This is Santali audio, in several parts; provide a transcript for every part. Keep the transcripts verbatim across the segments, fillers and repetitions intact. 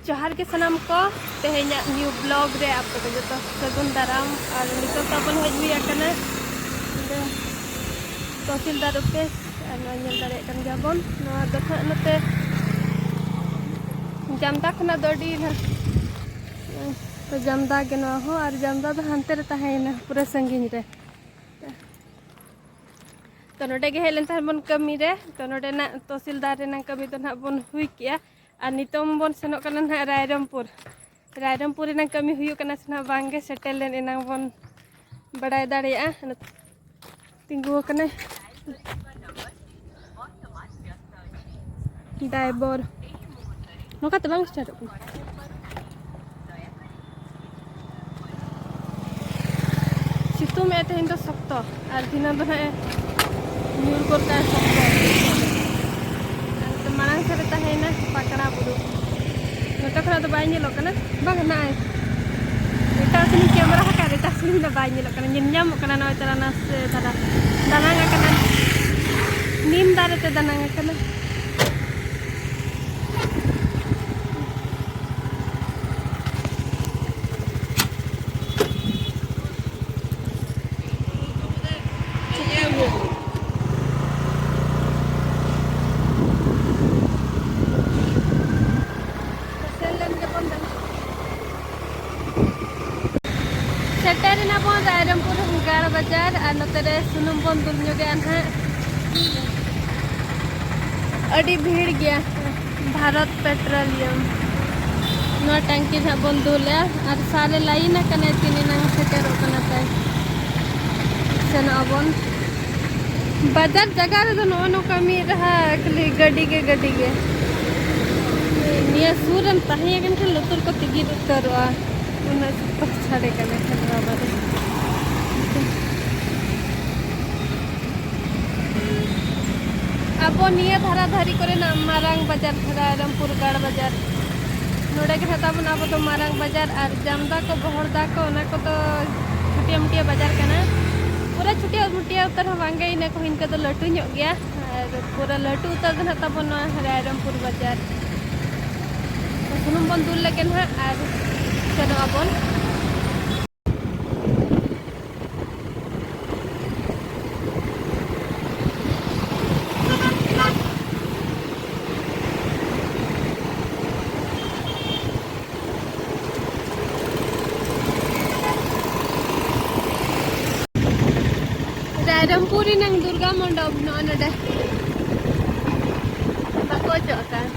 ᱡᱚᱦᱟᱨ ᱜᱮ ᱥᱟᱱᱟᱢ ᱠᱚ, ᱛᱮᱦᱮᱧᱟᱜ new vlog ᱨᱮ ᱟᱯᱮ ᱠᱚ ᱡᱚᱛᱚ ᱥᱟᱹᱜᱩᱱ ᱫᱟᱨᱟᱢ᱾ ᱟᱨ ᱱᱤᱛᱚᱜ ᱛᱟᱵᱚᱱ ᱦᱮᱡ ᱦᱩᱭ ᱟᱠᱟᱱᱟ ᱱᱚᱰᱮ ᱛᱚᱦᱥᱤᱞᱫᱟᱨ ᱚᱯᱷᱤᱥ, ᱟᱨ ᱱᱚᱣᱟ ᱧᱮᱞ ᱫᱟᱲᱮᱭᱟᱜ ᱠᱟᱱ ᱜᱮᱭᱟ ᱵᱚᱱ, ᱱᱚᱣᱟ ᱫᱚ ᱱᱟᱦᱟᱜ ᱱᱚᱛᱮ ᱡᱟᱢᱫᱟ ᱠᱷᱚᱱᱟᱜ ᱫᱚ ᱟᱹᱰᱤ ᱱᱟᱦᱟᱜ, ᱛᱚ ᱡᱟᱢᱫᱟ ᱜᱮ ᱱᱚᱣᱟ ᱦᱚᱸ, ᱟᱨ ᱡᱟᱢᱫᱟ ᱫᱚ ᱦᱟᱱᱛᱮ ᱨᱮ ᱛᱟᱦᱮᱸᱭᱮᱱᱟ, ᱯᱩᱨᱟᱹ ᱥᱟᱺᱜᱤᱧ ᱨᱮ᱾ ᱛᱚ ᱱᱚᱰᱮ ᱜᱮ ᱦᱮᱡ ᱞᱮᱱ ᱛᱟᱦᱮᱸᱫ ᱵᱚᱱ ᱠᱟᱹᱢᱤ ᱨᱮ, ᱛᱚ ᱱᱚᱰᱮᱱᱟᱜ ᱛᱚᱦᱥᱤᱞᱫᱟᱨ ᱨᱮᱱᱟᱜ ᱠᱟᱹᱢᱤ ᱫᱚ ᱱᱟᱦᱟᱜ ᱵᱚᱱ ᱦᱩᱭ ᱠᱮᱜᱼᱟ᱾ ᱟᱨ ᱱᱤᱛᱚᱝ ᱵᱚᱱ ᱥᱮᱱᱚᱜ ᱠᱟᱱᱟ ᱱᱟᱦᱟᱜ ᱨᱟᱭᱨᱚᱝᱯᱩᱨ᱾ ᱨᱟᱭᱨᱚᱝᱯᱩᱨ ᱨᱮᱱᱟᱜ ᱠᱟᱹᱢᱤ ᱦᱩᱭᱩᱜ ᱠᱟᱱᱟ ᱥᱮ ᱱᱟᱦᱟᱜ ᱵᱟᱝ ᱜᱮ, ᱥᱮᱴᱮᱨ ᱞᱮᱱ ᱮᱱᱟᱝ ᱵᱚᱱ ᱵᱟᱲᱟᱭ ᱫᱟᱲᱮᱭᱟᱜᱼᱟ᱾ ᱛᱤᱸᱜᱩ ᱟᱠᱟᱱᱟᱭ driver᱾ ᱱᱚᱝᱠᱟᱛᱮ ᱵᱟᱝ startᱚᱜ ᱠᱟᱱᱟ᱾ ᱥᱤᱛᱩᱝ ᱮᱫ ᱛᱮᱦᱮᱧ ᱫᱚ ᱥᱚᱠᱛᱚ, ᱟᱨ ᱫᱷᱤᱱᱟᱹᱝ ᱫᱚ ᱱᱟᱦᱟᱜ ᱮ ᱧᱩᱨ ᱜᱚᱫ ᱠᱟᱜᱼᱟ ᱥᱚᱠᱛᱚ᱾ ᱟᱨ ᱱᱚᱛᱮ ᱢᱟᱲᱟᱝ ᱥᱮᱫ ᱨᱮ ᱛᱟᱦᱮᱸᱭᱮᱱᱟ ᱯᱟᱠᱲᱟ ᱵᱩᱨᱩ, ᱱᱚᱛᱮ ᱠᱷᱚᱱᱟᱜ ᱫᱚ ᱵᱟᱭ ᱧᱮᱞᱚᱜ ᱠᱟᱱᱟ, ᱵᱟᱝ ᱱᱟᱜᱼᱟᱭ ᱮᱴᱟᱜ ᱥᱮᱱᱤᱧ camera ᱟᱠᱟᱫ, ᱮᱴᱟᱜ ᱥᱮᱱᱤᱧ ᱫᱚ ᱵᱟᱭ ᱧᱮᱞᱚᱜ ᱠᱟᱱᱟ, ᱧᱮᱞ ᱧᱟᱢᱚᱜ ᱠᱟᱱᱟ ᱱᱚᱜᱼᱚᱭ ᱛᱟᱨᱟ ᱱᱟᱥᱮ ᱫᱷᱟᱨᱟ ᱫᱟᱱᱟᱝ ᱟᱠᱟᱱᱟ, ᱱᱤᱢ ᱫᱟᱨᱮ ᱛᱮ ᱫᱟᱱᱟᱝ ᱟᱠᱟᱱᱟ᱾ ᱥᱮᱱ ᱞᱮᱱ ᱜᱮᱵᱚᱱ ᱫᱟᱬᱟ᱾ ᱥᱮᱴᱮᱨ ᱮᱱᱟ ᱵᱚᱱ ᱨᱟᱭᱨᱚᱝᱯᱩᱨ ᱜᱟᱲ ᱵᱟᱡᱟᱨ, ᱟᱨ ᱱᱚᱛᱮ ᱨᱮ ᱥᱩᱱᱩᱢ ᱵᱚᱱ ᱫᱩᱞ ᱧᱚᱜᱮᱜᱼᱟ ᱱᱟᱦᱟᱜ᱾ ᱟᱹᱰᱤ ᱵᱷᱤᱲ ᱜᱮᱭᱟ᱾ ᱵᱷᱟᱨᱚᱛ ᱯᱮᱴᱨᱳᱞᱤᱭᱟᱢ᱾ ᱱᱚᱣᱟ ᱴᱟᱝᱠᱤ ᱱᱟᱦᱟᱜ ᱵᱚᱱ ᱫᱩᱞᱮᱜᱼᱟ, ᱟᱨ ᱥᱟᱨᱮ ᱞᱟᱭᱤᱱ ᱟᱠᱟᱱᱟᱭ, ᱛᱤᱱ ᱮᱱᱟᱝ ᱥᱮᱴᱮᱨᱚᱜ ᱠᱟᱱᱟ ᱛᱟᱭ᱾ ᱥᱮᱱᱚᱜ ᱟᱵᱚᱱ᱾ ᱵᱟᱡᱟᱨ ᱡᱟᱭᱜᱟ ᱨᱮᱫᱚ ᱱᱚᱜᱼᱚ ᱱᱚᱝᱠᱟ ᱢᱤᱫ ᱨᱟᱦᱟ ᱠᱷᱟᱹᱞᱤ ᱜᱟᱹᱰᱤ ᱜᱮ, ᱜᱟᱹᱰᱤ ᱜᱮ᱾ ᱱᱤᱭᱟᱹ ᱥᱩᱨ ᱨᱮᱢ ᱛᱟᱦᱮᱸ ᱟᱠᱟᱱ ᱠᱷᱟᱱ ᱞᱩᱛᱩᱨ ᱠᱚ ᱛᱤᱜᱤᱨ ᱩᱛᱟᱹᱨᱚᱜᱼᱟ, ᱩᱱᱟᱹᱜ ᱥᱚᱠᱛᱚ ᱥᱟᱰᱮ ᱠᱟᱱᱟ ᱠᱷᱟᱹᱞᱤ ᱵᱟᱵᱟ ᱨᱮ᱾ ᱟᱵᱚ ᱱᱤᱭᱟᱹ ᱫᱷᱟᱨᱟ ᱫᱷᱟᱹᱨᱤ ᱠᱚᱨᱮᱱᱟᱜ ᱢᱟᱨᱟᱝ ᱵᱟᱡᱟᱨ, ᱨᱟᱭᱨᱚᱝᱯᱩᱨ ᱜᱟᱲ ᱵᱟᱡᱟᱨ, ᱱᱚᱰᱮ ᱜᱮ ᱱᱟᱦᱟᱜ ᱛᱟᱵᱚᱱ ᱟᱵᱚ ᱫᱚ ᱢᱟᱨᱟᱝ ᱵᱟᱡᱟᱨ᱾ ᱟᱨ ᱡᱟᱢᱫᱟ ᱠᱚ, ᱵᱚᱦᱚᱲᱫᱟ ᱠᱚ, ᱚᱱᱟ ᱠᱚᱫᱚ ᱪᱷᱩᱴᱤᱭᱟᱹ ᱢᱩᱴᱤᱭᱟᱹ ᱵᱟᱡᱟᱨ ᱠᱟᱱᱟ, ᱯᱩᱨᱟᱹ ᱪᱷᱩᱴᱤᱭᱟᱹ ᱢᱩᱴᱤᱭᱟᱹ ᱩᱛᱟᱹᱨ ᱦᱚᱸ ᱵᱟᱝ ᱜᱮ, ᱤᱱᱟᱹ ᱠᱚ ᱤᱱᱠᱟᱹ ᱫᱚ ᱞᱟᱹᱴᱩ ᱧᱚᱜ ᱜᱮᱭᱟ᱾ ᱟᱨ ᱯᱩᱨᱟᱹ ᱞᱟᱹᱴᱩ ᱩᱛᱟᱹᱨ ᱫᱚ ᱱᱟᱦᱟᱜ ᱛᱟᱵᱚᱱ ᱱᱚᱣᱟ ᱨᱟᱭᱨᱚᱝᱯᱩᱨ ᱵᱟᱡᱟᱨ᱾ ᱥᱩᱱᱩᱢ ᱵᱚᱱ ᱫᱩᱞ ᱞᱮᱜᱮ ᱱᱟᱦᱟᱜ ᱟᱨ ᱥᱮᱱᱚᱜ ᱟᱵᱚᱱ᱾ ᱨᱟᱭᱨᱚᱝᱯᱩᱨ ᱨᱮᱱᱟᱝ ᱫᱩᱨᱜᱟ ᱢᱚᱱᱰᱚᱯ ᱱᱚᱜᱼᱚ ᱱᱚᱰᱮ ᱵᱟᱠᱚ ᱚᱪᱚᱜ ᱟᱠᱟᱫ᱾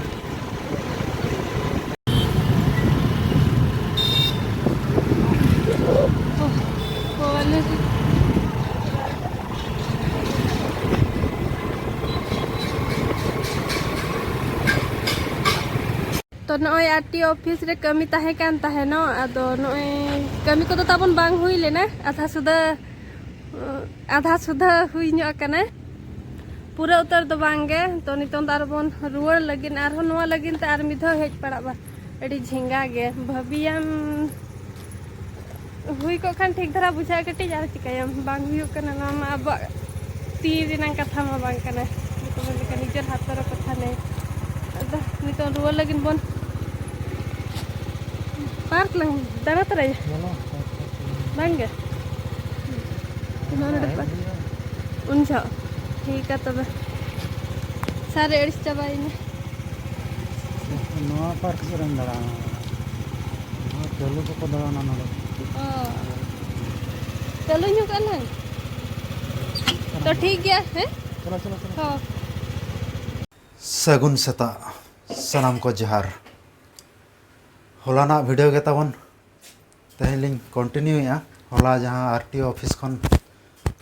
ᱛᱚ ᱱᱚᱜᱼᱚᱭ ᱟᱨ ᱴᱤ ᱚᱯᱷᱤᱥ ᱨᱮ ᱠᱟᱹᱢᱤ ᱛᱟᱦᱮᱸ ᱠᱟᱱ ᱛᱟᱦᱮᱱᱚᱜ, ᱟᱫᱚ ᱱᱚᱜᱼᱚᱭ ᱠᱟᱹᱢᱤ ᱠᱚᱫᱚ ᱛᱟᱵᱚᱱ ᱵᱟᱝ ᱦᱩᱭ ᱞᱮᱱᱟ, ᱟᱫᱷᱟ ᱥᱩᱫᱷᱟᱹ, ᱟᱫᱷᱟ ᱥᱩᱫᱷᱟᱹ ᱦᱩᱭ ᱧᱚᱜ ᱟᱠᱟᱱᱟ, ᱯᱩᱨᱟᱹ ᱩᱛᱟᱹᱨ ᱫᱚ ᱵᱟᱝ ᱜᱮ᱾ ᱛᱚ ᱱᱤᱛᱚᱝ ᱫᱚ ᱟᱨᱚ ᱵᱚᱱ ᱨᱩᱣᱟᱹᱲ ᱞᱟᱹᱜᱤᱫ, ᱟᱨᱦᱚᱸ ᱱᱚᱣᱟ ᱞᱟᱹᱜᱤᱫ ᱛᱮ ᱟᱨ ᱢᱤᱫ ᱫᱷᱟᱣ ᱦᱮᱡ ᱯᱟᱲᱟᱜᱼᱟ᱾ ᱟᱹᱰᱤ ᱡᱷᱮᱸᱜᱟ ᱜᱮ ᱵᱷᱟᱹᱵᱤᱭᱟᱢ᱾ ᱦᱩᱭ ᱠᱚᱜ ᱠᱷᱟᱱ ᱴᱷᱤᱠ ᱫᱷᱟᱨᱟ ᱵᱩᱡᱷᱟᱹᱜᱼᱟ ᱠᱟᱹᱴᱤᱡ, ᱟᱨ ᱪᱤᱠᱟᱹᱭᱟᱢ, ᱵᱟᱝ ᱦᱩᱭᱩᱜ ᱠᱟᱱᱟ᱾ ᱱᱚᱣᱟ ᱢᱟ ᱟᱵᱚᱣᱟᱜ ᱛᱤ ᱨᱮᱱᱟᱜ ᱠᱟᱛᱷᱟ ᱢᱟ ᱵᱟᱝ ᱠᱟᱱᱟ᱾ ᱡᱚᱛᱚ ᱦᱚᱲ ᱞᱮᱠᱟ ᱱᱤᱡᱮᱨ ᱦᱟᱛ ᱨᱮ ᱠᱟᱛᱷᱟ ᱱᱮ᱾ ᱟᱫᱚ ᱱᱤᱛᱚᱝ ᱨᱩᱣᱟᱹᱲ ᱞᱟᱹᱜᱤᱫ ᱵᱚᱱ ᱯᱟᱨᱠ ᱞᱟᱝ ᱫᱟᱬᱟ ᱛᱚᱨᱟᱭᱟ᱾ ᱵᱟᱝ ᱜᱮ? ᱱᱚᱣᱟ ᱱᱚᱰᱮ ᱯᱟᱨᱠ᱾ ᱩᱱ ᱡᱚᱦᱚᱜ ᱴᱷᱤᱠᱟ ᱛᱚᱵᱮ᱾ ᱥᱟᱨᱮ ᱟᱹᱲᱤᱥ ᱪᱟᱵᱟᱭᱮᱱᱟ᱾ ᱱᱚᱣᱟ ᱯᱟᱨᱠ ᱥᱮᱫ ᱨᱮᱢ ᱫᱟᱬᱟᱱᱟ᱾ ᱱᱚᱣᱟ ᱪᱟᱹᱞᱩ ᱠᱚᱠᱚ ᱫᱟᱬᱟᱱᱟ ᱱᱚᱰᱮ᱾ ᱚ᱾ ᱪᱟᱹᱞᱩ ᱧᱚᱜ ᱠᱟᱜ ᱞᱟᱝ᱾ ᱛᱚ ᱴᱷᱤᱠ ᱜᱮᱭᱟ, ᱦᱮᱸ? ᱪᱚᱞᱚ, ᱪᱚᱞᱚ, ᱪᱚᱞᱚ᱾ ᱦᱚᱸ᱾ ᱥᱟᱹᱜᱩᱱ ᱥᱮᱛᱟᱜ, ᱥᱟᱱᱟᱢ ᱠᱚ ᱡᱚᱦᱟᱨ᱾ ᱦᱚᱞᱟᱱᱟᱜ ᱵᱷᱤᱰᱤᱭᱳ ᱜᱮ ᱛᱟᱵᱚᱱ ᱛᱮᱦᱮᱧ ᱞᱤᱧ ᱠᱚᱱᱴᱤᱱᱤᱭᱩᱭᱮᱫᱼᱟ᱾ ᱦᱚᱞᱟ ᱡᱟᱦᱟᱸ ᱟᱨ ᱴᱤ ᱳ ᱚᱯᱷᱤᱥ ᱠᱷᱚᱱ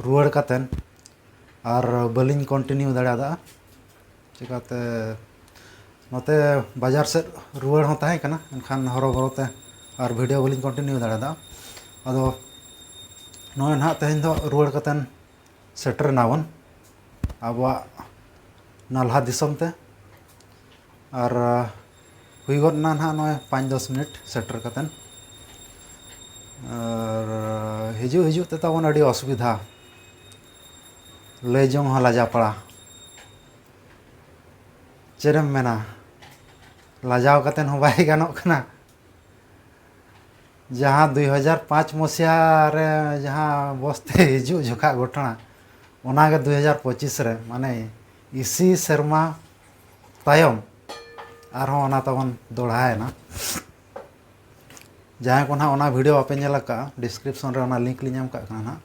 ᱨᱩᱣᱟᱹᱲ ᱠᱟᱛᱮᱱ ᱟᱨ ᱵᱟᱹᱞᱤᱧ ᱠᱚᱱᱴᱤᱱᱤᱭᱩ ᱫᱟᱲᱮᱭᱟᱫᱟ, ᱪᱤᱠᱟᱹᱛᱮ ᱱᱚᱛᱮ ᱵᱟᱡᱟᱨ ᱥᱮᱫ ᱨᱩᱣᱟᱹᱲ ᱦᱚᱸ ᱛᱟᱦᱮᱸ ᱠᱟᱱᱟ, ᱮᱱᱠᱷᱟᱱ ᱦᱚᱨᱚᱵᱚᱨᱚ ᱛᱮ ᱟᱨ ᱵᱷᱤᱰᱤᱭᱳ ᱵᱟᱹᱞᱤᱧ ᱠᱚᱱᱴᱤᱱᱤᱭᱩ ᱫᱟᱲᱮᱭᱟᱫᱟ᱾ ᱟᱫᱚ ᱱᱚᱜᱼᱚᱭ ᱱᱟᱦᱟᱜ ᱛᱮᱦᱮᱧ ᱫᱚ ᱨᱩᱣᱟᱹᱲ ᱠᱟᱛᱮᱱ ᱥᱮᱴᱮᱨ ᱮᱱᱟᱵᱚᱱ ᱟᱵᱚᱣᱟᱜ ᱱᱟᱞᱦᱟ ᱫᱤᱥᱚᱢ ᱛᱮ᱾ ᱟᱨ ᱦᱩᱭ ᱜᱚᱫ ᱮᱱᱟ ᱱᱟᱦᱟᱜ ᱱᱚᱜᱼᱚᱭ ᱯᱟᱸᱪ ᱫᱚᱥ ᱢᱤᱱᱤᱴ ᱥᱮᱴᱮᱨ ᱠᱟᱛᱮᱱ᱾ ᱟᱨ ᱦᱤᱡᱩᱜ ᱦᱤᱡᱩᱜ ᱛᱮ ᱛᱟᱵᱚᱱ ᱟᱹᱰᱤ ᱚᱥᱩᱵᱤᱫᱷᱟ, ᱞᱟᱹᱭ ᱡᱚᱝ ᱦᱚᱸ ᱞᱟᱡᱟ ᱯᱟᱲᱟ᱾ ᱪᱮᱫ ᱮᱢ ᱢᱮᱱᱟ? ᱞᱟᱡᱟᱣ ᱠᱟᱛᱮ ᱦᱚᱸ ᱵᱟᱭ ᱜᱟᱱᱚᱜ ᱠᱟᱱᱟ᱾ ᱡᱟᱦᱟᱸ ᱫᱩᱭ ᱦᱟᱡᱟᱨ ᱯᱟᱸᱪ ᱢᱚᱥᱤᱦᱟ ᱨᱮ ᱡᱟᱦᱟᱸ ᱵᱚᱥ ᱛᱮ ᱦᱤᱡᱩᱜ ᱡᱚᱠᱷᱟ ᱜᱷᱚᱴᱚᱱᱟ, ᱚᱱᱟᱜᱮ ᱫᱩᱭ ᱦᱟᱡᱟᱨ ᱯᱚᱸᱪᱤᱥ ᱨᱮ, ᱢᱟᱱᱮ ᱤᱥᱤ ᱥᱮᱨᱢᱟ ᱛᱟᱭᱚᱢ ᱟᱨᱦᱚᱸ ᱚᱱᱟ ᱛᱟᱵᱚᱱ ᱫᱚᱲᱦᱟᱭᱮᱱᱟ᱾ ᱡᱟᱦᱟᱸᱭ ᱠᱚ ᱱᱟᱦᱟᱜ ᱚᱱᱟ ᱵᱷᱤᱰᱤᱭᱳ ᱵᱟᱯᱮ ᱧᱮᱞ ᱟᱠᱟᱫᱼᱟ, ᱰᱤᱥᱠᱨᱤᱯᱥᱚᱱ ᱨᱮ ᱚᱱᱟ ᱞᱤᱝᱠ ᱞᱤᱧ ᱮᱢ ᱠᱟᱜ ᱠᱟᱱᱟ ᱱᱟᱦᱟᱜ,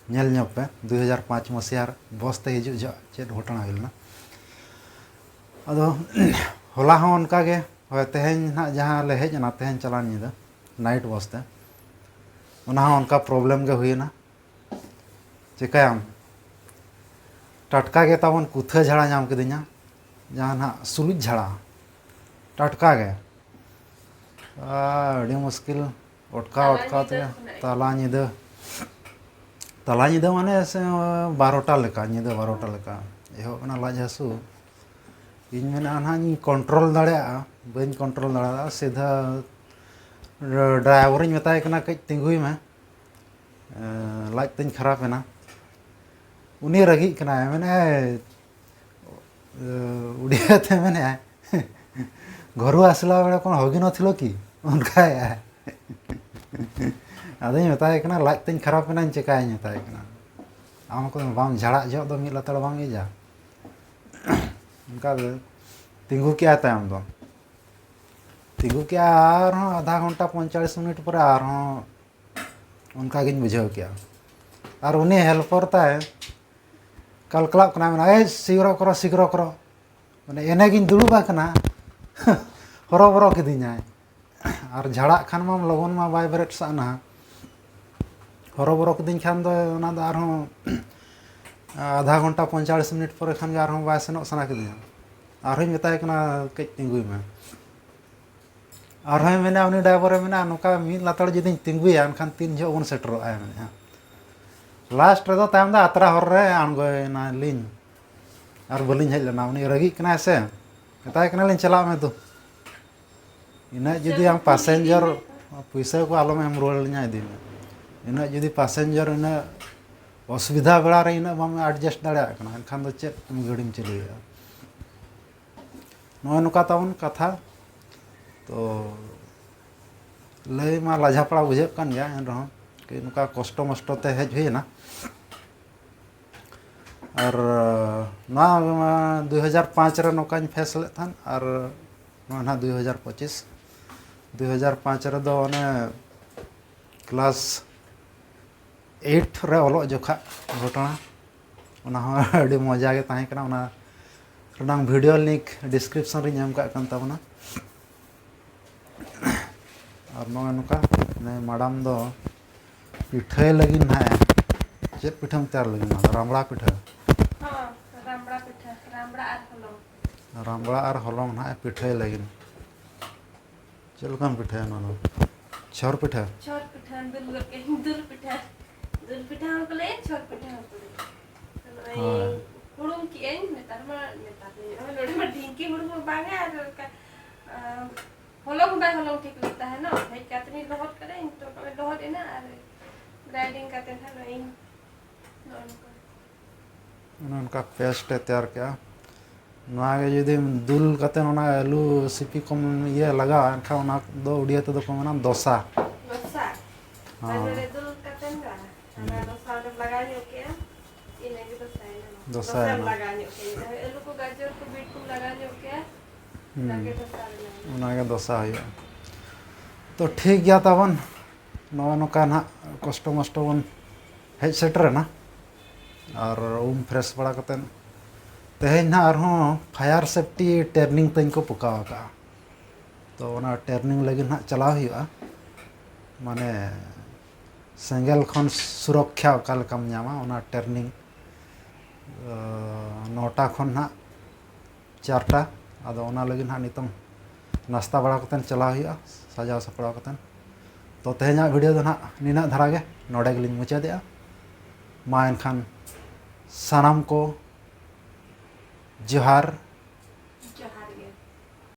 ᱧᱮᱞ ᱧᱚᱜ ᱯᱮ᱾ ᱫᱩᱭ ᱦᱟᱡᱟᱨ ᱯᱟᱸᱪ ᱢᱚᱥᱤᱦᱟ ᱵᱚᱥ ᱛᱮ ᱦᱤᱡᱩᱜ ᱡᱚᱦᱚᱜ ᱪᱮᱫ ᱜᱷᱚᱴᱚᱱᱟ ᱦᱩᱭ ᱞᱮᱱᱟ᱾ ᱟᱫᱚ ᱦᱚᱞᱟ ᱦᱚᱸ ᱚᱱᱠᱟ ᱜᱮ, ᱦᱳᱭ, ᱛᱮᱦᱮᱧ ᱱᱟᱦᱟᱜ ᱡᱟᱦᱟᱸ ᱞᱮ ᱦᱮᱡ ᱮᱱᱟ ᱛᱮᱦᱮᱧ ᱪᱟᱞᱟᱣ ᱧᱤᱫᱟᱹ ᱱᱟᱭᱤᱴ ᱵᱚᱥ ᱛᱮ, ᱚᱱᱟ ᱦᱚᱸ ᱚᱱᱠᱟ ᱯᱨᱚᱵᱞᱮᱢ ᱜᱮ ᱦᱩᱭᱮᱱᱟ᱾ ᱪᱤᱠᱟᱹᱭᱟᱢ, ᱴᱟᱴᱠᱟ ᱜᱮ ᱛᱟᱵᱚᱱ ᱠᱩᱛᱷᱟᱹ ᱡᱷᱟᱲᱟ ᱧᱟᱢ ᱠᱤᱫᱤᱧᱟ, ᱡᱟᱦᱟᱸ ᱱᱟᱦᱟᱜ ᱥᱩᱞᱩᱡ ᱡᱷᱟᱲᱟ, ᱴᱟᱴᱠᱟ ᱜᱮ᱾ ᱟᱨ ᱟᱹᱰᱤ ᱢᱩᱥᱠᱤᱞ, ᱚᱴᱠᱟᱣ ᱛᱟᱞᱟ ᱚᱴᱠᱟᱣ ᱧᱤᱫᱟᱹ ᱛᱮᱜᱮ ᱠᱷᱚᱱᱟᱜ ᱛᱟᱞᱟ ᱧᱤᱫᱟᱹ, ᱛᱟᱞᱟ ᱧᱤᱫᱟᱹ ᱢᱟᱱᱮ ᱥᱮ ᱵᱟᱨᱚᱴᱟ ᱞᱮᱠᱟ, ᱧᱤᱫᱟᱹ ᱵᱟᱨᱚᱴᱟ ᱞᱮᱠᱟ ᱮᱦᱚᱵ ᱮᱱᱟ ᱞᱟᱡ ᱦᱟᱹᱥᱩ᱾ ᱤᱧ ᱢᱮᱱᱟ ᱱᱟᱦᱟᱜ ᱤᱧ ᱠᱚᱱᱴᱨᱳᱞ ᱫᱟᱲᱮᱭᱟᱜᱼᱟ, ᱵᱟᱹᱧ ᱠᱚᱱᱴᱨᱳᱞ ᱫᱟᱲᱮᱭᱟᱜᱼᱟ, ᱥᱤᱫᱷᱟᱹ ᱰᱨᱟᱭᱵᱷᱟᱨᱤᱧ ᱢᱮᱛᱟᱭ ᱠᱟᱱᱟ, "ᱠᱟᱹᱡ ᱛᱤᱸᱜᱩᱭ ᱢᱮ, ᱮᱸ, ᱞᱟᱡ ᱛᱤᱧ ᱠᱷᱟᱨᱟᱯ ᱮᱱᱟ᱾" ᱩᱱᱤ ᱨᱟᱹᱜᱤᱜ ᱠᱟᱱᱟᱭ, ᱢᱮᱱᱮᱫᱼᱟᱭ, ᱩᱲᱤᱭᱟ ᱛᱮ ᱢᱮᱱᱮᱫᱼᱟᱭ, "ᱜᱷᱚᱨᱩ ᱟᱥᱞᱟ ᱵᱮᱲᱟ ᱠᱚᱱᱚ ᱦᱚᱜᱤ ᱱᱚ ᱛᱷᱤᱞᱚ ᱠᱤ?" ᱚᱱᱠᱟᱭᱮᱫᱼᱟᱭ᱾ ᱟᱫᱚᱧ ᱢᱮᱛᱟᱭ ᱠᱟᱱᱟ, "ᱞᱟᱡ ᱛᱤᱧ ᱠᱷᱟᱨᱟᱯ ᱮᱱᱟᱧ, ᱪᱮᱠᱟᱭᱟᱹᱧ?" ᱢᱮᱛᱟᱭ ᱠᱟᱱᱟ᱾ ᱟᱢ ᱠᱚ ᱵᱟᱢ ᱡᱷᱟᱲᱟᱜ ᱡᱚᱦᱚᱜ ᱫᱚ ᱢᱤᱫ ᱞᱟᱛᱟᱲ ᱵᱟᱢ ᱤᱡᱟ? ᱚᱱᱠᱟ ᱜᱮ ᱛᱤᱸᱜᱩ ᱠᱮᱜᱼᱟᱭ ᱛᱟᱭᱚᱢ ᱫᱚ᱾ ᱛᱤᱸᱜᱩ ᱠᱮᱜᱼᱟ, ᱟᱨᱦᱚᱸ ᱟᱫᱷᱟ ᱜᱷᱚᱱᱴᱟ, ᱯᱚᱸᱭᱛᱟᱞᱞᱤᱥ ᱢᱤᱱᱤᱴ ᱯᱚᱨᱮ ᱟᱨᱦᱚᱸ ᱚᱱᱠᱟ ᱜᱤᱧ ᱵᱩᱡᱷᱟᱹᱣ ᱠᱮᱜᱼᱟ᱾ ᱟᱨ ᱩᱱᱤ ᱦᱮᱞᱯᱚᱨ ᱛᱟᱭ ᱠᱟᱞᱠᱟᱞᱟᱜ ᱠᱟᱱᱟᱭ, ᱢᱮᱱᱟ, "ᱮᱭ, ᱥᱤᱜᱨᱚ ᱠᱚᱨᱚ, ᱥᱤᱜᱨᱚ ᱠᱚᱨᱚ᱾" ᱢᱟᱱᱮ ᱮᱱᱮ ᱜᱤᱧ ᱫᱩᱲᱩᱵ ᱟᱠᱟᱱᱟ, ᱦᱚᱨᱚᱵᱚᱨᱚ ᱠᱤᱫᱤᱧᱟᱭ᱾ ᱟᱨ ᱡᱷᱟᱲᱟᱜ ᱠᱷᱟᱱ ᱢᱟᱢ ᱞᱚᱜᱚᱱ ᱢᱟ ᱵᱟᱭ ᱵᱮᱨᱮᱫ ᱥᱟᱜ ᱱᱟ᱾ ᱦᱚᱨᱚᱵᱚᱨᱚ ᱠᱤᱫᱤᱧ ᱠᱷᱟᱱ ᱫᱚ ᱚᱱᱟ ᱫᱚ ᱟᱨᱦᱚᱸ ᱟᱫᱷᱟ ᱜᱷᱚᱱᱴᱟ, ᱯᱚᱸᱭᱛᱟᱞᱞᱤᱥ ᱢᱤᱱᱤᱴ ᱯᱚᱨᱮ ᱠᱷᱟᱱ ᱜᱮ ᱟᱨᱦᱚᱸ ᱵᱟᱭ ᱥᱮᱱᱚᱜ ᱥᱟᱱᱟ ᱠᱤᱫᱤᱧᱟ᱾ ᱟᱨᱦᱚᱸᱧ ᱢᱮᱛᱟᱭ ᱠᱟᱱᱟ, "ᱠᱟᱹᱡ ᱛᱤᱸᱜᱩᱭ ᱢᱮ᱾" ᱟᱨᱦᱚᱸᱭ ᱢᱮᱱᱟ, ᱩᱱᱤ ᱰᱨᱟᱭᱵᱷᱟᱨᱮ ᱢᱮᱱᱟ, "ᱱᱚᱝᱠᱟ ᱢᱤᱫ ᱞᱟᱛᱟᱲ ᱡᱩᱫᱤᱧ ᱛᱤᱸᱜᱩᱭᱟ, ᱮᱱᱠᱷᱟᱱ ᱛᱤᱱ ᱡᱚᱦᱚᱜ ᱵᱚᱱ ᱥᱮᱴᱮᱨᱚᱜᱼᱟ?" ᱢᱮᱱᱮᱫᱼᱟ᱾ ᱞᱟᱥᱴ ᱨᱮᱫᱚ ᱛᱟᱭᱚᱢ ᱫᱚ ᱟᱛᱨᱟ ᱦᱚᱨ ᱨᱮ ᱟᱬᱜᱚᱭᱮᱱᱟᱞᱤᱧ ᱟᱨ ᱵᱟᱹᱞᱤᱧ ᱦᱮᱡ ᱞᱮᱱᱟ᱾ ᱩᱱᱤ ᱨᱟᱹᱜᱤᱜ ᱠᱟᱱᱟᱭ ᱥᱮ, ᱢᱮᱛᱟᱭ ᱠᱟᱱᱟᱞᱤᱧ, "ᱪᱟᱞᱟᱜ ᱢᱮ ᱫᱩ, ᱤᱱᱟᱹᱜ ᱡᱩᱫᱤ ᱟᱢ ᱯᱟᱥᱮᱧᱡᱟᱨ ᱯᱩᱭᱥᱟᱹ ᱠᱚ ᱟᱞᱚᱢ ᱮᱢ ᱨᱩᱣᱟᱹᱲ ᱞᱤᱧᱟ ᱤᱫᱤ ᱢᱮ, ᱤᱱᱟᱹᱜ ᱡᱩᱫᱤ ᱯᱟᱥᱮᱧᱡᱟᱨ ᱤᱱᱟᱹᱜ ᱚᱥᱩᱵᱤᱫᱷᱟ ᱵᱮᱲᱟ ᱨᱮ ᱤᱱᱟᱹᱜ ᱵᱟᱢ ᱮᱰᱡᱟᱥᱴ ᱫᱟᱲᱮᱭᱟᱜ ᱠᱟᱱᱟ, ᱮᱱᱠᱷᱟᱱ ᱫᱚ ᱪᱮᱫ ᱮᱢ ᱜᱟᱹᱰᱤᱢ ᱪᱟᱹᱞᱩᱭᱮᱫᱼᱟ?" ᱱᱚᱜᱼᱚᱭ ᱱᱚᱝᱠᱟ ᱛᱟᱵᱚᱱ ᱠᱟᱛᱷᱟ᱾ ᱛᱚ ᱞᱟᱹᱭ ᱢᱟ ᱞᱟᱡᱷᱟᱯᱟᱲᱟ ᱵᱩᱡᱷᱟᱹᱜ ᱠᱟᱱ ᱜᱮᱭᱟ, ᱮᱱ ᱨᱮᱦᱚᱸ ᱠᱤ ᱱᱚᱝᱠᱟ ᱠᱚᱥᱴᱚ ᱢᱚᱥᱴᱚ ᱛᱮ ᱦᱮᱡ ᱦᱩᱭᱮᱱᱟ᱾ ᱟᱨ ᱱᱚᱣᱟ ᱫᱩ ᱦᱟᱡᱟᱨ ᱯᱟᱸᱪ ᱨᱮ ᱱᱚᱝᱠᱟᱧ ᱯᱷᱮᱥ ᱞᱮᱫ ᱛᱟᱦᱮᱸᱫ, ᱟᱨ ᱱᱚᱣᱟ ᱱᱟᱦᱟᱜ ᱫᱩ ᱦᱟᱡᱟᱨ ᱯᱚᱸᱪᱤᱥ, ᱫᱩ ᱦᱟᱡᱟᱨ ᱯᱟᱸᱪ ᱨᱮᱫᱚ ᱚᱱᱮ ᱠᱞᱟᱥ ᱮᱭᱤᱴ ᱨᱮ ᱚᱞᱚᱜ ᱡᱚᱠᱷᱟᱜ ᱜᱷᱚᱴᱚᱱᱟ, ᱚᱱᱟ ᱦᱚᱸ ᱟᱹᱰᱤ ᱢᱚᱡᱟ ᱜᱮ ᱛᱟᱦᱮᱸ ᱠᱟᱱᱟ᱾ ᱚᱱᱟ ᱨᱮᱱᱟᱝ ᱵᱷᱤᱰᱤᱭᱳ ᱞᱤᱝᱠ ᱰᱤᱥᱠᱨᱤᱯᱥᱚᱱ ᱨᱤᱧ ᱮᱢ ᱠᱟᱜ ᱠᱟᱱ ᱛᱟᱵᱚᱱᱟ᱾ ᱟᱨ ᱱᱚᱜᱼᱚᱭ ᱱᱚᱝᱠᱟ ᱢᱟᱰᱟᱢ ᱫᱚ ᱯᱤᱴᱷᱟᱹᱭ ᱞᱟᱹᱜᱤᱫ ᱱᱟᱦᱟᱜ ᱮ, ᱪᱮᱫ ᱯᱤᱴᱷᱟᱹᱢ ᱛᱮᱭᱟᱨ ᱞᱟᱹᱜᱤᱫ? ᱱᱚᱣᱟ ᱫᱚ ᱨᱟᱢᱲᱟ ᱯᱤᱴᱷᱟᱹ᱾ ᱦᱚᱸ, ᱨᱟᱢᱲᱟ ᱯᱤᱴᱷᱟᱹ, ᱨᱟᱢᱲᱟ ᱟᱨ ᱦᱚᱞᱚᱝ᱾ ᱨᱟᱢᱲᱟ ᱟᱨ ᱦᱚᱞᱚᱝ ᱱᱟᱦᱟᱜ ᱮ ᱯᱤᱴᱷᱟᱹᱭ ᱞᱟᱹᱜᱤᱫ᱾ ᱪᱮᱫ ᱞᱮᱠᱟᱢ ᱯᱤᱴᱷᱟᱹᱭᱟ ᱱᱚᱣᱟ ᱫᱚ? ᱪᱷᱚᱨ ᱯᱤᱴᱷᱟᱹ? ᱪᱷᱚᱨ ᱯᱤᱴᱷᱟᱹ, ᱫᱩᱞ ᱜᱚᱫ ᱠᱟᱜ ᱟᱹᱧ, ᱫᱩᱞ ᱯᱤᱴᱷᱟᱹ᱾ ᱫᱩᱞ ᱯᱤᱴᱷᱟᱹ ᱦᱚᱸᱠᱚ ᱞᱟᱹᱭᱟ, ᱪᱷᱚᱨ ᱯᱤᱴᱷᱟᱹ ᱦᱚᱸᱠᱚ ᱞᱟᱹᱭᱟ᱾ ᱱᱚᱜᱼᱚᱭ ᱦᱳᱭ᱾ ᱦᱩᱲᱩᱝ ᱠᱮᱜ ᱟᱹᱧ, ᱱᱮᱛᱟᱨ ᱢᱟ, ᱱᱮᱛᱟᱨ ᱫᱚ ᱱᱚᱜᱼᱚᱭ ᱱᱚᱰᱮ ᱢᱟ ᱰᱷᱤᱝᱠᱤ ᱦᱩᱲᱩᱝ ᱦᱚᱸ ᱵᱟᱝᱟ, ᱟᱨ ᱚᱱᱠᱟ, ᱟᱸ, ᱦᱚᱞᱚᱝ ᱦᱚᱸ ᱵᱟᱭ ᱦᱚᱞᱚᱝ ᱴᱷᱤᱠ ᱞᱮᱫ ᱛᱟᱦᱮᱱᱟ᱾ ᱦᱮᱡ ᱠᱟᱛᱮ ᱤᱧ ᱞᱚᱦᱚᱫ ᱠᱟᱫᱟ, ᱤᱧ ᱛᱚ ᱱᱚᱜᱼᱚᱭ ᱞᱚᱦᱚᱫ ᱮᱱᱟ, ᱟᱨ ᱜᱨᱟᱭᱰᱤᱝ ᱠᱟᱛᱮ ᱱᱟᱦᱟᱜ ᱱᱚᱜᱼᱚᱭ ᱤᱧ ᱱᱚᱜᱼᱚ ᱱᱚᱝᱠᱟ᱾ ᱚᱱᱮ ᱚᱱᱠᱟ ᱯᱮᱥᱴ ᱮ ᱛᱮᱭᱟᱨ ᱠᱮᱜᱼᱟ᱾ ᱱᱚᱣᱟ ᱜᱮ ᱡᱩᱫᱤᱢ ᱫᱩᱞ ᱠᱟᱛᱮ ᱚᱱᱟ ᱟᱹᱞᱩ ᱥᱤᱯᱤ ᱠᱚᱢ ᱤᱭᱟᱹ ᱞᱟᱜᱟᱣᱟ, ᱮᱱᱠᱷᱟᱱ ᱚᱱᱟ ᱫᱚ ᱩᱲᱤᱭᱟ ᱛᱮᱫᱚ ᱠᱚ ᱢᱮᱱᱟ ᱫᱚᱥᱟ᱾ ᱫᱚᱥᱟ᱾ ᱦᱚᱸ᱾ ᱟᱨ ᱱᱚᱰᱮ ᱫᱩᱞ ᱠᱟᱛᱮ ᱫᱚ ᱚᱱᱟ ᱦᱩᱸ᱾ ᱫᱚᱥᱟ ᱚᱸᱰᱮᱢ ᱞᱟᱜᱟᱣ ᱧᱚᱜ ᱠᱮᱜᱼᱟ, ᱤᱱᱟᱹ ᱜᱮ ᱫᱚᱥᱟᱭᱮᱱᱟ᱾ ᱫᱚᱥᱟᱭᱮᱱᱟ᱾ ᱫᱚᱥᱟᱢ ᱞᱟᱜᱟᱣ ᱧᱚᱜ ᱠᱮᱜᱼᱟ᱾ ᱟᱹᱞᱩ ᱠᱚ, ᱜᱟᱡᱚᱨ ᱠᱚ, ᱵᱤᱴ ᱠᱚᱢ ᱞᱟᱜᱟᱣ ᱧᱚᱜ ᱠᱮᱜᱼᱟ, ᱦᱩᱸ᱾ ᱚᱱᱟ ᱜᱮ ᱫᱚᱥᱟ ᱨᱮᱱᱟᱜ᱾ ᱚᱱᱟ ᱜᱮ ᱫᱚᱥᱟ ᱦᱩᱭᱩᱜᱼᱟ᱾ ᱛᱚ ᱴᱷᱤᱠ ᱜᱮᱭᱟ ᱛᱟᱵᱚᱱ, ᱱᱚᱜᱼᱚ ᱱᱚᱝᱠᱟ ᱱᱟᱦᱟᱜ ᱠᱚᱥᱴᱚ ᱢᱚᱥᱴᱚ ᱵᱚᱱ ᱦᱮᱡ ᱥᱮᱴᱮᱨᱮᱱᱟ᱾ ᱟᱨ ᱩᱢ ᱯᱷᱨᱮᱥ ᱵᱟᱲᱟ ᱠᱟᱛᱮᱫ ᱛᱮᱦᱮᱧ ᱱᱟᱦᱟᱜ ᱟᱨᱦᱚᱸ ᱯᱷᱟᱭᱟᱨ ᱥᱮᱯᱴᱤ ᱴᱨᱮᱱᱤᱝ ᱛᱮᱧ ᱠᱚ ᱯᱚᱠᱟᱣ ᱟᱠᱟᱫᱼᱟ᱾ ᱛᱚ ᱚᱱᱟ ᱴᱨᱮᱱᱤᱝ ᱞᱟᱹᱜᱤᱫ ᱱᱟᱦᱟᱜ ᱪᱟᱞᱟᱣ ᱦᱩᱭᱩᱜᱼᱟ᱾ ᱢᱟᱱᱮ ᱥᱮᱸᱜᱮᱞ ᱠᱷᱚᱱ ᱥᱩᱨᱚᱠᱠᱷᱟ ᱚᱠᱟ ᱞᱮᱠᱟᱢ ᱧᱟᱢᱟ, ᱚᱱᱟ ᱴᱨᱮᱱᱤᱝ, ᱟᱸ, ᱱᱚᱴᱟ ᱠᱷᱚᱱ ᱱᱟᱦᱟᱜ ᱪᱟᱨᱴᱟ᱾ ᱟᱫᱚ ᱚᱱᱟ ᱞᱟᱹᱜᱤᱫ ᱱᱟᱦᱟᱜ ᱱᱤᱛᱚᱝ ᱱᱟᱥᱛᱟ ᱵᱟᱲᱟ ᱠᱟᱛᱮᱫ ᱪᱟᱞᱟᱣ ᱦᱩᱭᱩᱜᱼᱟ, ᱥᱟᱡᱟᱣ ᱥᱟᱯᱲᱟᱣ ᱠᱟᱛᱮᱫ᱾ ᱛᱚ ᱛᱮᱦᱮᱧᱟᱜ ᱵᱷᱤᱰᱤᱭᱳ ᱫᱚ ᱱᱟᱦᱟᱜ ᱱᱤᱱᱟᱹᱜ ᱫᱷᱟᱨᱟ ᱜᱮ, ᱱᱚᱰᱮ ᱜᱮᱞᱤᱧ ᱢᱩᱪᱟᱹᱫᱮᱜᱼᱟ᱾ ᱢᱟ ᱮᱱᱠᱷᱟᱱ ᱥᱟᱱᱟᱢ ᱠᱚ ᱡᱚᱦᱟᱨ᱾